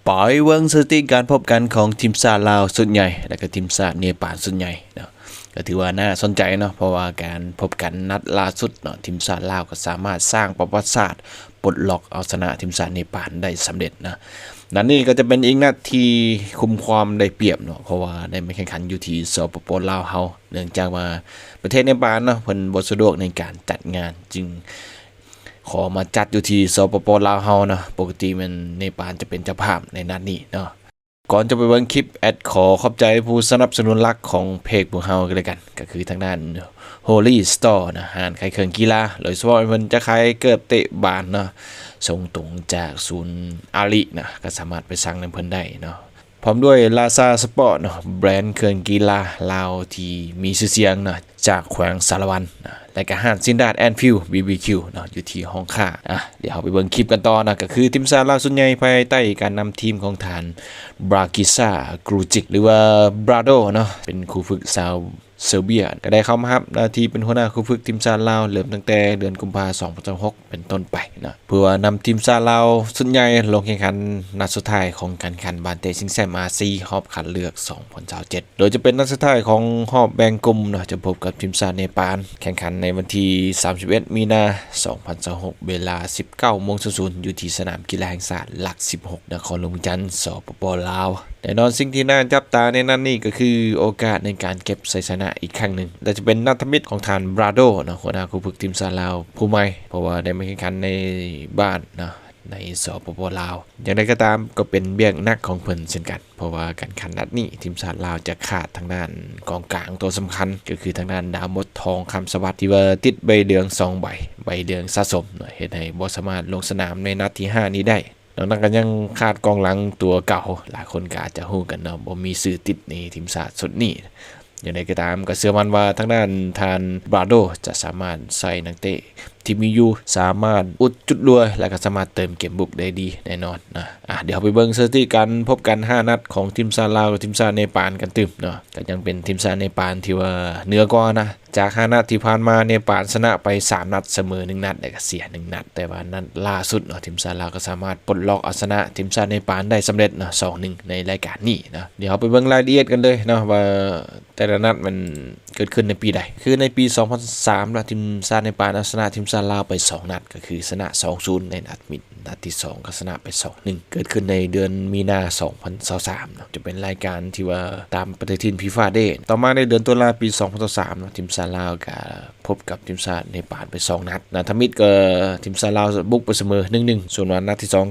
ໄປເບິ່ງສະຖິຕິການພົບກັນຂອງທີມຊາດລາວຊຸດໃຫຍ່ ແລະກະທີມຊາດເນປານຊຸດໃຫຍ່ເນາະ ກະຖືວ່າໜ້າສົນໃຈເນາະ ເພາະວ່າການພົບກັນນັດລ່າສຸດເນາະ ທີມຊາດລາວກະສາມາດສ້າງປະຫວັດສາດປົດລັອກເອົາຊະນະທີມຊາດເນປານໄດ້ສຳເລັດເນາະ. ນັດນີ້ກະຈະເປັນອີກນັດທີ່ຄຸມຄວາມໄດ້ປຽບເນາະ ເພາະວ່າໄດ້ມາແຂ່ງຂັນຢູ່ທີ່ ສປປ ລາວເຮົາ ເນື່ອງຈາກວ່າປະເທດເນປານເນາະ ເພິ່ນບໍ່ສະດວກໃນການຈັດງານ ຈຶ່ງຂໍມາຈັດຢູ່ທີ່ ສປປ ລາວເຮົາເນາະ. ປົກກະຕິແມ່ນເນປານຈະເປັນເຈົ້າພາບໃນນັດນີ້ເນາະ. ກ່ອນຈະໄປເບິ່ງຄລິບ ແອດຂໍຂອບໃຈຜູ້ສະໜັບສະໜູນຫຼັກຂອງເພຈພວກເຮົາກັນເລີຍກັນ ກະຄືທາງດ້ານ Holy Store ນະ ຮ້ານຂາຍເຄື່ອງກິລາ ໂດຍສະເພາະເພິ່ນຈະຂາຍເກີບເຕະບານເນາະ ສົ່ງຕົງຈາກສູນອາລິນະ ກະສາມາດໄປສັ່ງນຳເພິ່ນໄດ້ເນາະ. ພ້ອມດ້ວຍ Lazar Sport ເນາະ ແບຣນເຄື່ອງກິລາລາວທີ່ມີຊື່ສຽງເນາະ ຈາກແຂວງສາລະວັນນະ ແລະກະຮ້ານຊິນດາດ ແອນ ຟິວ ບີ ບີ ຄິວ ເນາະ ຢູ່ທີ່ຫ້ອງຂ້າ. ອ່ະ ດຽວເຮົາໄປເບິ່ງຄລິບກັນຕໍ່ເນາະ ກະຄືທີມຊາດລາວຊຸດໃຫຍ່ ພາຍໃຕ້ການນຳທີມຂອງທ່ານ ບຣາກິຊາ ກຣູຈິກ ຫຼືວ່າ ບຣາໂດ ເນາະ ເປັນຄູຝຶກຊາວເຊີເບຍ ກະໄດ້ເຂົ້າມາຮັບໜ້າທີ່ເປັນຫົວໜ້າຄູຝຶກທີມຊາດລາວ ເລີ່ມຕັ້ງແຕ່ເດືອນກຸມພາ ສອງພັນຊາວຫົກ ເປັນຕົ້ນໄປເນາະ ເພື່ອນຳທີມຊາດລາວຊຸດໃຫຍ່ລົງແຂ່ງຂັນນັດສຸດທ້າຍຂອງການແຂ່ງຂັນບານເຕະຊິງແຊມອາຊີ ຮອບຄັດເລືອກ ສອງພັນຊາວເຈັດ ໂດຍຈະເປັນນັດສຸດທ້າຍຂອງຮອບແບ່ງກຸ່ມເນາະ ຈະພົບກັບທີມຊາດເນປານ ແຂ່ງຂັນໃນວັນທີ ສາມສິບເອັດ ມີນາ ສອງພັນຊາວຫົກ ເວລາ ສິບເກົ້າໂມງສູນສູນ ຢູ່ທີ່ສະໜາມກິລາແຫ່ງຊາດຫຼັກ ສິບຫົກ ນະຄອນຫຼວງວຽງຈັນ ສປປ ລາວ. ແນ່ນອນສິ່ງທີ່ໜ້າຈັບຕາໃນນັດນີ້ກະຄືໂອກາດໃນການເກັບໄຊຊະນະອີກຄັ້ງໜຶ່ງ ແລະຈະເປັນນັດທຳອິດຂອງທ່ານ ບຣາໂດ ເນາະ ຫົວໜ້າຄູຝຶກທີມຊາດລາວຜູ້ໃໝ່ ເພາະວ່າໄດ້ມາແຂ່ງຂັນໃນບ້ານເນາະ ໃນ ສປປ ລາວ. ຢ່າງໃດກະຕາມກະເປັນວຽກໜັກຂອງເພິ່ນເຊັ່ນກັນ ເພາະວ່າການແຂ່ງຂັນນັດນີ້ ທີມຊາດລາວຈະຂາດທາງດ້ານກອງກາງຕົວສຳຄັນ ກະຄືທາງດ້ານ ດາວມົດ ທອງຄຳສະຫວັດ ທີ່ວ່າຕິດໃບເຫຼືອງສອງໃບ ໃບເຫຼືອງສະສົມເນາະ ເຮັດໃຫ້ບໍ່ສາມາດລົງສະໜາມໃນນັດທີຫ້ານີ້ໄດ້. ນອກນັ້ນກະຍັງຂາດກອງຫຼັງຕົວເກົ່າ ຫຼາຍຄົນກະອາດຈະຮູ້ກັນເນາະ ບໍ່ມີຊື່ຕິດໃນທີມຊາດຊຸດນີ້. ຢ່າງໃດກະຕາມ ກະເຊື່ອໝັ້ນວ່າທາງດ້ານທ່ານ ບຣາໂດ ຈະສາມາດໃຊ້ນັກເຕະທີ່ມີຢູ່ ສາມາດອຸດຈຸດຮົ່ວ ແລະກະສາມາດເຕີມເກມບຸກໄດ້ດີແນ່ນອນນະ. ອ່ະ ດຽວເຮົາໄປເບິ່ງສະຖິຕິການພົບກັນຫ້ານັດຂອງທີມຊາດລາວກັບທີມຊາດເນປານກັນຕື່ມເນາະ. ກະຍັງເປັນທີມຊາດເນປານທີ່ວ່າເໜືອກວ່ານະ ຈາກຫ້ານັດທີ່ຜ່ານມາ ເນປານຊະນະໄປສາມນັດ ສະເໝີໜຶ່ງນັດ ແລະກະເສຍໜຶ່ງນັດ ແຕ່ວ່ານັດລ່າສຸດເນາະ ທີມຊາດລາວກະສາມາດປົດລັອກເອົາຊະນະທີມຊາດເນປານໄດ້ສຳເລັດເນາະ ສອງໜຶ່ງ ໃນລາຍການນີ້ເນາະ. ດຽວເຮົາໄປເບິ່ງລາຍລະອຽດກັນເລີຍເນາະ ວ່າແຕ່ລະນັດມັນເກີດຂຶ້ນໃນປີໃດ. ຄືໃນປີສອງພັນສາມເນາະ ທີມຊາດເນປານເອົາຊະນະທີມຊາດລາວໄປສອງນັດ ກະຄືຊະນະສອງສູນໃນນັດມິດ ນັດທີສອງກະຊະນະໄປສອງໜຶ່ງ ເກີດຂຶ້ນໃນເດືອນມີນາ ສອງພັນຊາວສາມເນາະ ຈະເປັນລາຍການທີ່ວ່າຕາມປະຕິທິນ ຟີຟາ ເດ. ຕໍ່ມາໃນເດືອນຕຸລາປີສອງພັນຊາວສາມເນາະ ທີມຊາດລາວກະພົບກັບທີມຊາດເນປານໄປສອງນັດ ນັດທຳອິດກະທີມຊາດລາວບຸກໄປສະເໝີໜຶ່ງໜຶ່ງ ສ່ວນວ່ານັດທີສອງ